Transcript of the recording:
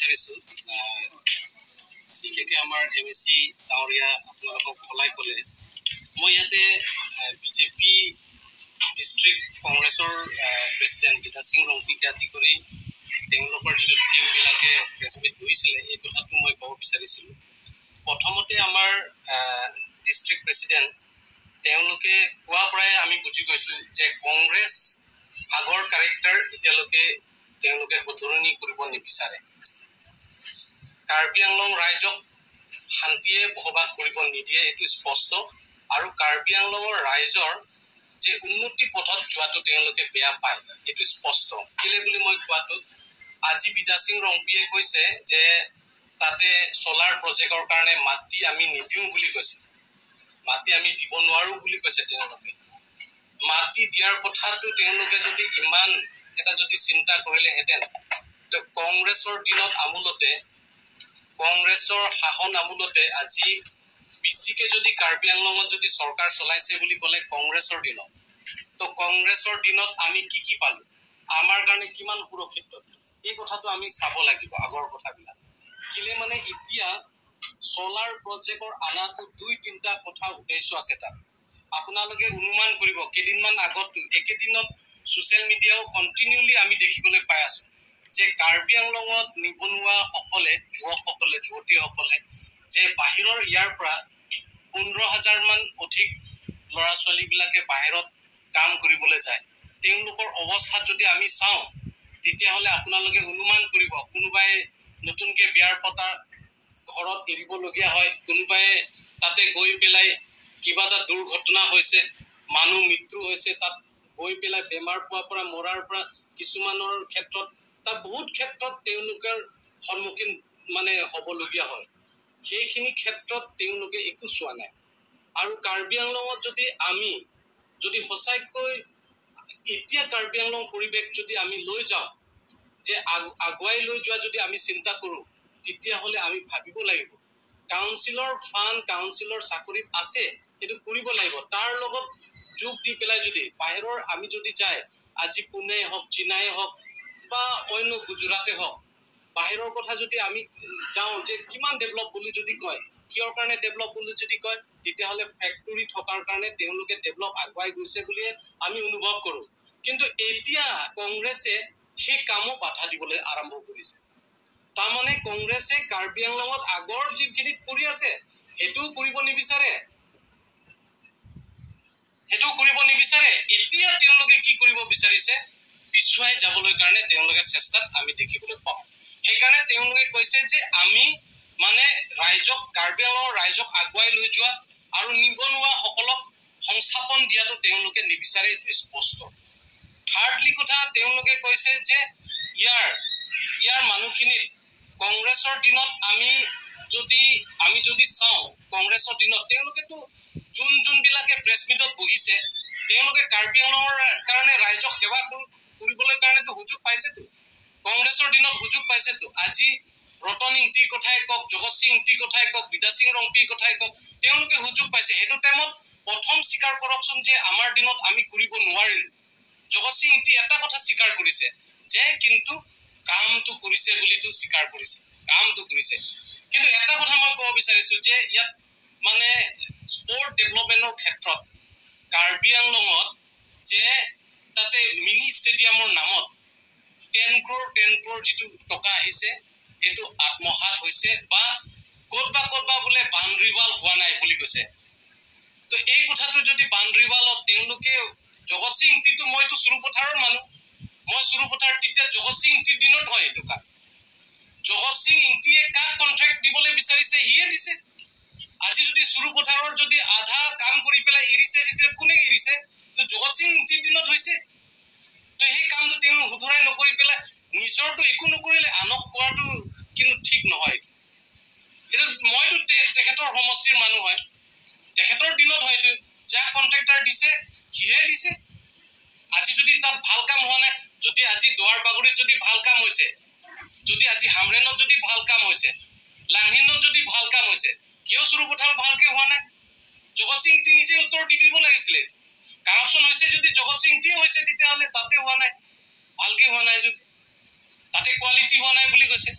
বিচাৰিছোঁ, বিশেষকৈ আমাৰ এমএচি ডাঙৰীয়া আপোনালোকক সলাই ক'লে, মই ইয়াতে বিজেপি ডিষ্ট্ৰিক্ট কংগ্ৰেছৰ প্ৰেচিডেণ্ট গীতা সিং ৰংপিকে আদি কৰি তেওঁলোকৰ যিটো টীমবিলাকে প্ৰেছ মিট বহিছিলে, এই কথাটো মই ক'ব বিচাৰিছিলোঁ। প্ৰথমতে আমাৰ ডিষ্ট্ৰিক্ট প্ৰেচিডেণ্ট তেওঁলোকে কোৱাৰ পৰাই আমি বুজি গৈছোঁ যে কংগ্ৰেছ আগৰ কাৰেক্টাৰ এতিয়ালৈকে তেওঁলোকে শুধৰণি কৰিব নিবিচাৰে, কাৰ্বি আংলং ৰাইজক শান্তিয়ে বসবাস কৰিব নিদিয়ে, এইটো স্পষ্ট। আৰু কাৰ্বি আংলঙৰ ৰাইজৰ যে উন্নতি পথত যোৱাটো তেওঁলোকে বেয়া পায়, এইটো স্পষ্ট। কেলে বুলি মই কোৱাটো, আজি বিদা সিং ৰংপিয়ে কৈছে যে তাতে চ'লাৰ প্ৰজেক্টৰ কাৰণে মাটি আমি নিদিওঁ বুলি কৈছে, মাটি আমি দিব নোৱাৰোঁ বুলি কৈছে। তেওঁলোকে মাটি দিয়াৰ কথাটো তেওঁলোকে যদি ইমান এটা যদি চিন্তা কৰিলেহেঁতেন, তো কংগ্ৰেছৰ দিনত আমোলতে, কংগ্ৰেছৰ শাসন আমোলতে আজি বেছিকে যদি কাৰ্বি আংলঙত যদি চৰকাৰ চলাইছে বুলি ক'লে কংগ্ৰেছৰ দিনত, তো কংগ্ৰেছৰ দিনত আমি কি কি পালোঁ, আমাৰ কাৰণে কিমান সুৰক্ষিত, এই কথাটো আমি চাব লাগিব। আগৰ কথাবিলাক কেলে মানে এতিয়া চ'লাৰ প্ৰজেক্টৰ আনাটো দুই তিনিটা কথা উদ্দেশ্য আছে তাত। আপোনালোকে অনুমান কৰিব, কেইদিনমান আগত একেদিনত ছ'চিয়েল মিডিয়াও কণ্টিনিউলি আমি দেখিবলৈ পাই আছোঁ যে কাৰ্বি আংলঙত নিবনুৱাসকলে, যুৱকসকলে, যুৱতীসকলে যে বাহিৰৰ ইয়াৰ পৰা 15,000 মান অধিক ল'ৰা ছোৱালীবিলাকে বাহিৰত কাম কৰিবলৈ যায়। তেওঁলোকৰ অৱস্থাত যদি আমি চাওঁ, তেতিয়াহ'লে আপোনালোকে অনুমান কৰিব, কোনোবাই নতুনকৈ বিয়াৰ পতা ঘৰত এৰিবলগীয়া হয়, কোনোবাই তাতে গৈ পেলাই কিবা এটা দুৰ্ঘটনা হৈছে, মানুহ মৃত্যু হৈছে, তাত গৈ পেলাই বেমাৰ পোৱাৰ পৰা মৰাৰ পৰা কিছুমানৰ ক্ষেত্ৰত তাত বহুত ক্ষেত্ৰত তেওঁলোকৰ সন্মুখীন মানে হ'বলগীয়া হয়। সেইখিনি ক্ষেত্ৰত তেওঁলোকে একো চোৱা নাই। আৰু কাৰ্বি আংলঙত যদি আমি যদি সঁচাকৈ এতিয়া কাৰ্বি আংলং পৰিৱেশ যদি আমি লৈ যাওঁ, যে আগুৱাই লৈ যোৱা যদি আমি চিন্তা কৰোঁ, তেতিয়াহ'লে আমি ভাবিব লাগিব কাউন্সিলৰ ফাণ্ড, কাউন্সিলৰ চাকৰিত আছে, সেইটো কৰিব লাগিব। তাৰ লগত যোগ দি পেলাই যদি বাহিৰৰ আমি যদি যায়, আজি পুনে হওক, চীনাই হওক বা অন্য গুজৰাটে হওক, বাহিৰৰ কথা যদি আমি যাওঁ যে কিমান ডেভেলপ বুলি যদি কয়, কিহৰ কাৰণে ডেভেলপ বুলি যদি কয়, তেতিয়াহ'লে ফেক্টৰী থকাৰ কাৰণে তেওঁলোকে ডেভেলপ আগুৱাই গৈছে বুলিয়ে আমি অনুভৱ কৰোঁ। কিন্তু এতিয়া কংগ্ৰেছে সেই কামো বাধা দিবলৈ আৰম্ভ কৰিছে। তাৰমানে কংগ্ৰেছে কাৰ্বি আংলঙত আগৰ যিখিনি কৰি আছে সেইটোও কৰিব নিবিচাৰে, সেইটোও কৰিব নিবিচাৰে। এতিয়া তেওঁলোকে কি কৰিব বিচাৰিছে, পিছুৱাই যাবলৈ কাৰণে তেওঁলোকে চেষ্টাত আমি দেখিবলৈ পাওঁ। সেইকাৰণে তেওঁলোকে কৈছে যে আমি মানে ৰাইজক, কাৰ্বি আংলঙৰ ৰাইজক আগুৱাই লৈ যোৱা আৰু নিবনুৱাসকলক সংস্থাপন দিয়াটো তেওঁলোকে নিবিচাৰে, এইটো স্পষ্ট। থাৰ্ডলি কথা তেওঁলোকে কৈছে যে ইয়াৰ মানুহখিনিত কংগ্ৰেছৰ দিনত আমি যদি চাওঁ, কংগ্ৰেছৰ দিনত তেওঁলোকেতো যোনবিলাকে প্ৰেছ মিটত বহিছে, তেওঁলোকে কাৰ্বি আংলঙৰ কাৰণে ৰাইজক সেৱা কৰিবলৈ কাৰণেতো সুযোগ পাইছেতো, কংগ্ৰেছৰ দিনত সুযোগ পাইছেতো। আজি ৰতন ইংতিৰ কথাই কওক, জগত সিং ইংতিৰ কথাই কওক, বিদা সিং ৰংপিৰ কথাই কওক, তেওঁলোকে সুযোগ পাইছে। সেইটো টাইমত প্ৰথম স্বীকাৰ কৰকচোন যে আমাৰ দিনত আমি কৰিব নোৱাৰিলো। জগত সিং ইংতি এটা কথা স্বীকাৰ কৰিছে যে কিন্তু কামটো কৰিছে বুলিতো স্বীকাৰ কৰিছে, কামটো কৰিছে। কিন্তু এটা কথা মই ক'ব বিচাৰিছো যে ইয়াত মানে স্পৰ্ট ডেভেলপমেণ্টৰ ক্ষেত্ৰত কাৰ্বি আংলঙত যে তাতে মিনি ষ্টেডিয়ামৰ নামত 10 ক্ৰ'ৰ যিটো টকা আহিছে, এইটো আত্মসাত হৈছে বা ক'ত বা বোলে বাউণ্ডেৰী ৱাল হোৱা নাই বুলি কৈছে। তো এই কথাটো যদি বাউণ্ডেৰী ৱালত তেওঁলোকে জগত সিং ইংতিটো, মইতো চুৰুপথাৰৰ মানুহ, মই চুৰুপথাৰ তেতিয়া জগত সিং ইংতিৰ দিনত হয় এইটো কাম। জগত সিং ইংতিয়ে কাক কণ্ট্ৰেক্ট দিবলৈ বিচাৰিছে, সিয়ে দিছে। আজি যদি চুৰুপথাৰৰ যদি আধা কাম কৰি পেলাই এৰিছে, তেতিয়া কোনে এৰিছে? জগত সিং ইংতিৰ দিনত হৈছে। তো সেই কামটো তেওঁ শুধৰাই নকৰি পেলাই নিজৰটো একো নকৰিলে আনক কোৱাটো কিন্তু ঠিক নহয়। এইটো মইতো তেখেতৰ সমষ্টিৰ মানুহ হয়, তেখেতৰ দিনত হয়তো যাক কণ্ট্ৰেক্টাৰ দিছে সিহে দিছে। আজি যদি তাত ভাল কাম হোৱা নাই, যদি আজি দুৱাৰ বাগৰিত যদি ভাল কাম হৈছে, যদি আজি হামৰেনত যদি ভাল কাম হৈছে, লাংহিনত যদি ভাল কাম হৈছে, কিয় চুৰুপথাৰ ভালকে হোৱা নাই? জগত সিং ইংতি নিজে উত্তৰ দি দিব লাগিছিলে। কাৰাপশ্যন হৈছে যদি জগত সিং ইংতিয়ে হৈছে, তেতিয়াহ'লে তাতে হোৱা নাই, ভালকে হোৱা নাই যদি, তাতে কোৱালিটি হোৱা নাই বুলি কৈছে।